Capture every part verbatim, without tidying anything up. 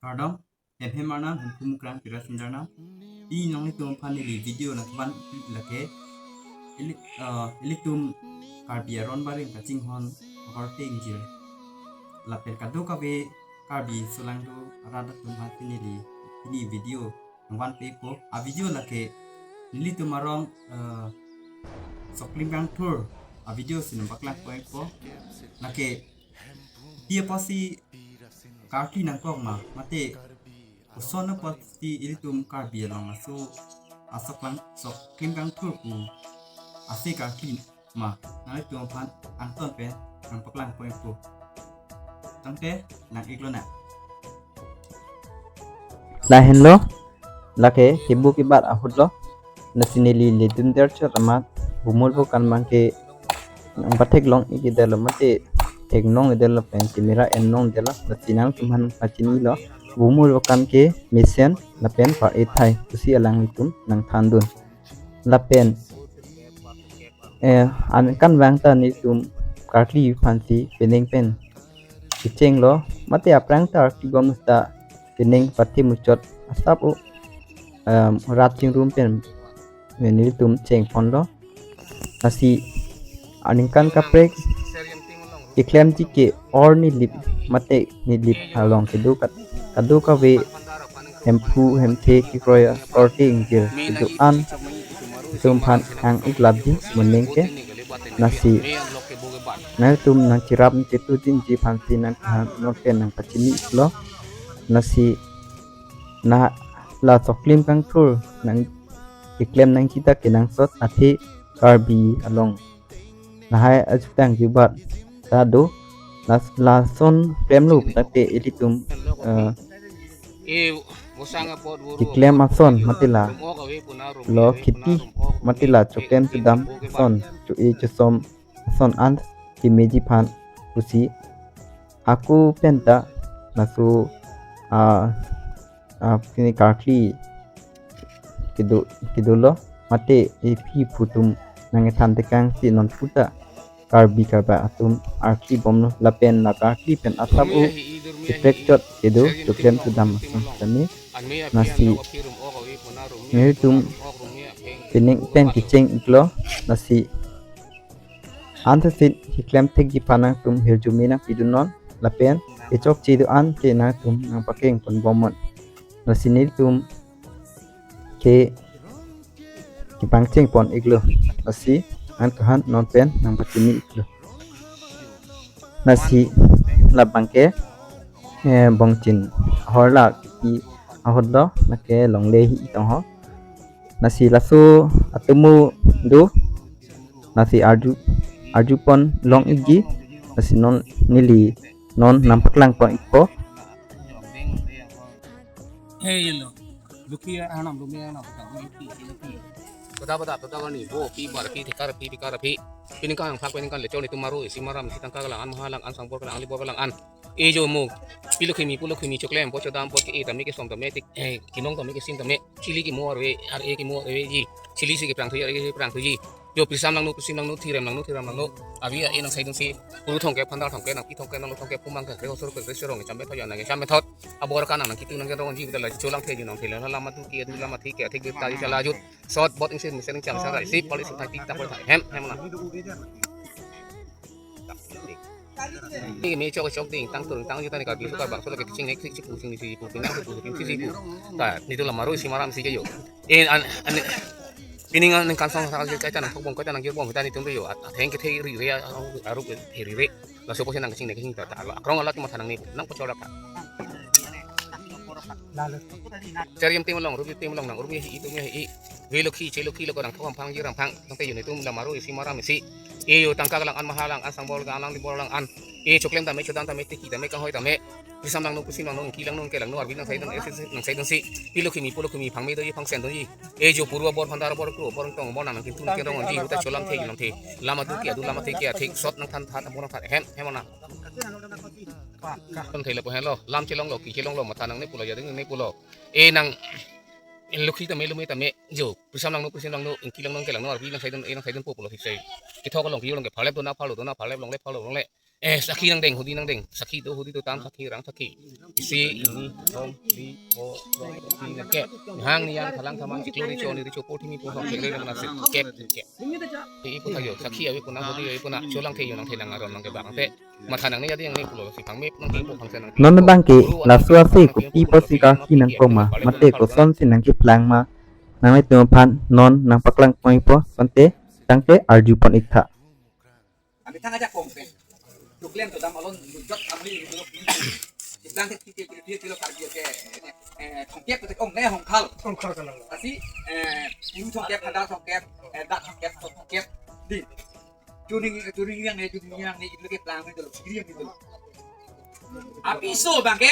Kardom, hem hem arnam, hem pumukrang, pira sinjarnam. Pini nanglitum aphan neli video nangvanpi lake, ili, uh, ilitum Karbi aron barim kachinghon korte ingjir. Lapen kadokave Karbi solangdo arat atum aphan neli pini video nangvanpipo. A video lake nelitum arong, uh, Soklim Kangthur a video si nangpaklangponpo. Lake pi apotsi karkli nangkok ma, mate koson apotsi ilitum Karbi along aso asoklang Soklim Kangthur pu ase karkli ma, nanglitum aphan angton pen nangpaklangponpo. Tangte nang-iklonang. Lahenlo, lake kebu kebat ahutlo. Lasi neli ledun der chot amat bumul bukan mangke nangpatheklong-ikdetlo mate theklong-ikdetlo pen camera enlong-ikdetlo. Lasi nangtum aphan pachinilo, bumul bukan ke mesen lapen par ethai pusi alanglitum nangthandun. Lapen, eh, aningkanvang ta nelitum karkli aphansi penang pen kechenglo, mate aphrang ta karkli bom ta penang pathe muchot asap o, em, rat chingrum pen nelitum chengponlo. Lasi aningkan kaprek keklemji ke or Nilip mate Nilip along kedo kat-, kadokave Hemphu hemthe kekroi akorte ingjir kedo-an atum aphan nang-iklapji moning ke. Lasi nangtum nangcherap nangchetu jinji aphansi nang, ah, non pen nangpachini-iklo. Lasi na la Soklim Kangthur nang keklem nangji ta kenangsot athe Karbi along lahai ajutang jubat ta do. Las-, lason klemlo pulote ilitum, eh, keklem ason mate la lo kheti mate la choklem chedam ason, cho-e chosom ason an kemeji aphan pusi ako penta laso, ah, ah, pini karkli kedo, kedolo mate ephi phutum nangkethan tekangsi non puta Karbi Karba atum karkli bomlo lapen la karkli pen asap o keprek chot kedo choklem chedam ason tame. Lasi nelitum penang pen kecheng-iklo. Lasi anthotsi keklem thekji aphan nangtum hirjume nangpidunnon lapen kechokche do-an ke nangtum nangpakengponbomnon. Lasi nelitum ke kepangchengpon-iklo. Lasi nangtum aphan non pen nangpachini-iklo. Lasi labang ke, eh, bongchin ahorla kiki ahorlo, lake longle hi itong ho. Lasi laso atomo do, lasi arju, arjupon long-ikji, lasi non neli non nangpaklangpon-ikpo. Hey, lo. Lukhi arnam, lukhi arnam, lukhi, lukhi. Pada, pada, pada, pada ni, bo, pi, bar, pi, tikar, pi, tikar, pi. Pi ningkan, phak, pi ningkan, lechon, itum maru, isi maram, isi tangka lang-an, maha lang-an, sangbor lang-an, libor lang-an. Ejo mo, pi lukhi mi, pu lukhi mi, choklem, po chodam, po ke-e tame, kesom tame, tik, eh, kinong tame, kesim tame, chili kimo arve, ar-e kimo arveji, chili si keprang thuji, ar-e keprang thuji. Jo, pirsam langno, pirsim langno, thirem langno, thiram langno. Avi a-e nangsaidunsi, puru thomkep, phandar thomkep, nangpi thomkep, nanglo thomkep, pumang kekre, hosor kekre, sirong kecham bethok, nang kecham bethot. Abor kanang nangkitu nangkerongji, beta la cholang theji nangthe, la lama thu ke, la lama thi ke, thik beta ji chala jut. Sot bot ingse mesen cham sa rai, sip, pali sip thai, tik tak pali thai. Hem, hem na. Ni me chok chok ding, tang turun tang juta ni Karbi sukar bangso lake keching nek, keching pu, keching pu, keching pu. Ta, nelitum la maru isi maram si ke jo. Eh, an, an, pining an kansong sa kaita nangthokbom, kaita nangkirbom, ta nelitum ke jo. At, atheng kethe rire, aruk kethe rire. Laso apotsi nangkeching nek keching ta, ta, akrong alat matha nangne, nangpachorak ta. Chari em tim along, rupi tim along nang, rupi hi, itum hi. Ve lokhi, che lokhi lo ko nangthok amphang, jir amphang, tangte jo nelitum la maru isi maram isi. Ejo tangka lang-an, maha lang-an, sangbor lang-an, libor lang-an. E choklem tame, chodam tame, tiki tame, kanghoi tame. Pirsam langno, pirsim langno, ingki langno, ingke langno, arvi nangsaidun, eh, nangsaidunsi. Pi lukhi mi, pu lukhi mi, phangme doji, phangsen doji. Ejo puru abor, phandar abor, kru abor, tong abor, nang nangkitu nangkerongji, beta cholang the, lam the. Lama thu ke, adu lama thi ke, athik sot nangthan that, abor nangthan, hem, hem na. Tong the lapu henlo, lam chelonglo, ki chelonglo, matha nangne pulo, jading nangne pulo. E nang, lukhi tame, lume tame, jo, pirsam langno, pirsim langno, ingki langno, ingke langno, arvi nangsaidun, eh, nangsaidunpo pulo, thik sai. Kethok along, ki along ke, pharlep dona, pharlo dona, pharlep longle, pharlo longle. Eh, sakhi nangdeng, hudi nangdeng. Sakhi do, hudi do, tam sakhi, rang sakhi. Isi, ini, om, di, o, do, di, nangke. Hang ni yang thalang thaman, chiklo richo, ni richo, po, thimi po, hok, chekre, nang nasi, kep, kep. Ti ipo thayo, sakhi ave puna, hudi ave puna, cholang the yo nang the nang aron nang kebang te. Matha nang ni jadi yang ni pulo, si pangmep, nang di po, pangsen nang. Non bangke, laso ase, kopi po si kaki nangkoma, mate koson si nangkeplang ma, nanglitum aphan, non nangpaklang pon ipo, sonte, tangte, arju pon ik tha. Kami thang aja kongpen. Chuklem to dam alon jot amli itu. Ibang tek titik titik kilo Karbi ke, eh, thongkep tek ong ne hongkhal. Hongkhal kalang. Asi, eh, puru thongkep, hada thongkep, eh, dak thongkep, thongkep. Di. Chuning, chuning yang ne, chuning yang ne, itu ke pelang itu, kiri yang itu. Apiso bangke.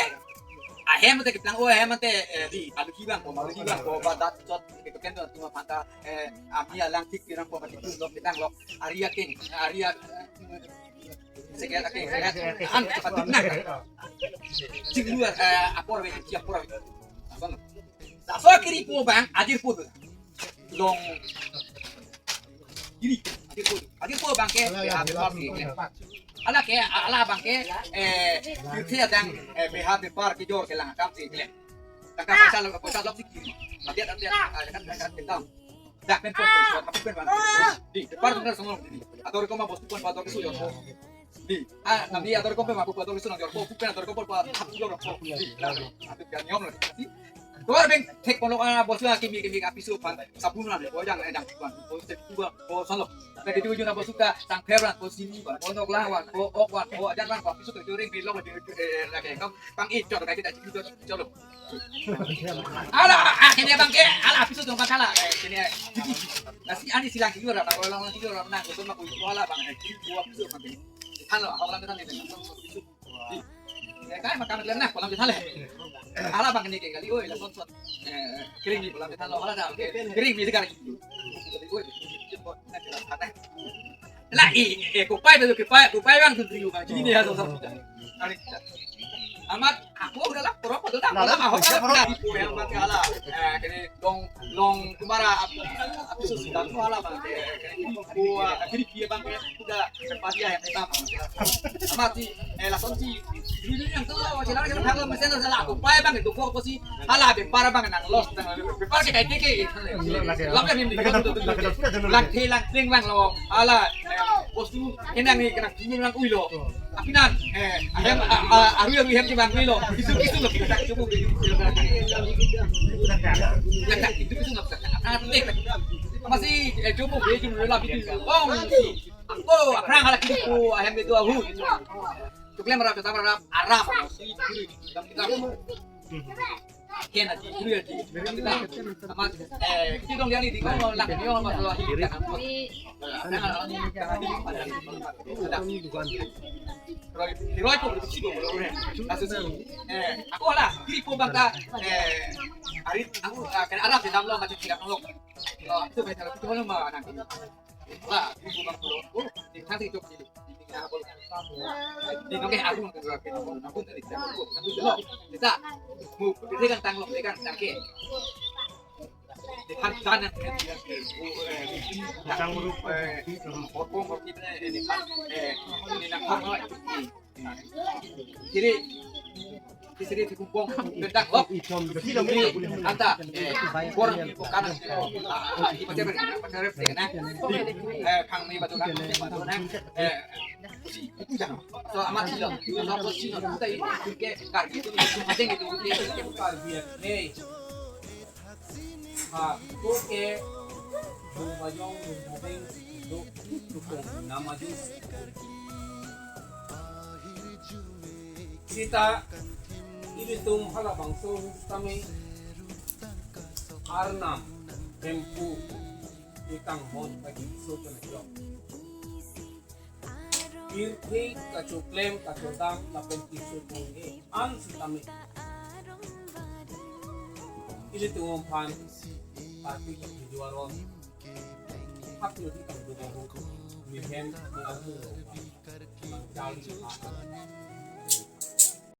Ahem te keplang, oh, ahem te, eh, di, alu kibang, ko, alu kibang, ko, ba dat chot, ke ken to, tuma panta, eh, ami alang tik pirang ko, ba tik lok, pitang lok, aria king, aria, sekian, oke, sekian, an, cepat nak. Sing luar, eh, apor, be, siap apor, be. Abang. Laso kiri po bang, ajir po. Long. Kiri, ajir po. Ajir po bangke, ya, bepar si, ya. Ala ke, ala bangke, eh, pirthe adang, eh, beha bepar kejor kelang akam si, ya. Tangka paisa lo, paisa lo si kiri. Matiat, matiat, ah, kan, kan, kan, kan. Dak pen pon, pon, pon, pon, pon. Di, bepar benar semua. Ador ko ma bostu pon, ador ko suyo. Di, ah, nami ador ko pe ma, ador ko suyo, ador ko, pen ador ko, pen, hap yo, ko. Di, lah, atu kan niom lo. Di. Dor beng, thek pon lo, ah, bostu, ah, kimi, kimi, apiso aphan, sabun lah, ko jang, eh, jang, ko, ko, ko, solo. Lagi tujuh na bostu ta, tang pher wan, ko sini wan, ko nok lang wan, ko ok wan, ko ajat wan, ko apiso tu joring, belong, eh, lagi, kam, pang i, chot, lagi, tak, chot, chot, chot. Ala, ah, kene bangke, ala, apiso tu bang ala, eh, kene, nasi ani silang kilo ra, orang lang kilo ra, na, ko ma ko ala bang, eh, kilo apiso bang. Thanlo, ako lang kita ni, eh, kai makam lang na, kolam kita le. Ala bang ni ke kali, oi, lason son. Eh, kering ni kolam kita lo, ala dah, oke. Kering ni sekarang. Oi, lah, eh, eh, kopai betul, kopai, kopai bang tu trio bang. Jadi ni ya, so, so, so. Amat, ako udah lah, pura, pura, dah, pura, ahok, pura, pura. Yang pakai ala, eh, kene long, long, tumara, apiso si dan ala bang. Eh, kene, ko, eh, kiri, kiri bang, eh, udah, sepati ya, yang pertama. Amat si, eh, lason si, ini yang tuh, jalan, jalan, jalan, mesin, jalan, kopai bang, itu kok si, ala, bepar bang, nang los, nang, bepar ke kayak, kayak, kayak. Lam ya, ini, lang, lang, lang, lang, lo, ala, eh, bostu, kenang ni, kenang, ini lang, ui lo. Apinan, eh, ahem, a, a, aru, aru, hem, kibang, ui lo. Itu, itu, lo, kita, itu, itu, itu, itu, masih, eh, coba, eh, coba, lah, itu, oh, si. Ako, aphrang halak kiri po, ahem itu ahu. Chuklem rap, tetap rap, arap. Ken ati, kiri ati. Amat, eh, kiri dong dia ni, di kan, lak ni, orang masuk lagi. Roi, roi po, kiri po, eh, ako lah, kiri po bangka, eh, arit, aku, ah, kena arap di dalam lo, macam tidak ngelok. Oh, itu baik kalau kita belum bawa anak. Lah, ibu bang pulo. Oh, di kasih cok sini. Di nongke aku nang kedua ke. Aku dari sana. Aku belum. Kita. Mu, kita kan tanglo, kita kan tangke. Di kan tanah. Tang rup, eh, potong kita ini kan. Eh, ini nak apa? Siri, siri si kumpong, bentak lok. Siri, anta, eh, bor, kanan, ah, ah, di pacar, pacar, eh, nah. Eh, kang mi batu kan, batu nah. Eh, si, itu jangan. So, amat silo. So, amat silo. Kita itu ke, kaki itu, itu aja gitu. Oke, oke. Hei. Ha, oke. Bung Bayong, Bung Bobeng, Duk, Dukung, Namaju. Sita, ilitum halabangso tame, Arnam, Hemphu, Itanghon, Kaji, Sochon, Jok. Pirthe kachoklem kachodam lapen keso pon-e an sitame. Ilitum aphan party kapijuaron. Haplo di kang duga ho. Mihem ni amu. Mangkal ni amu.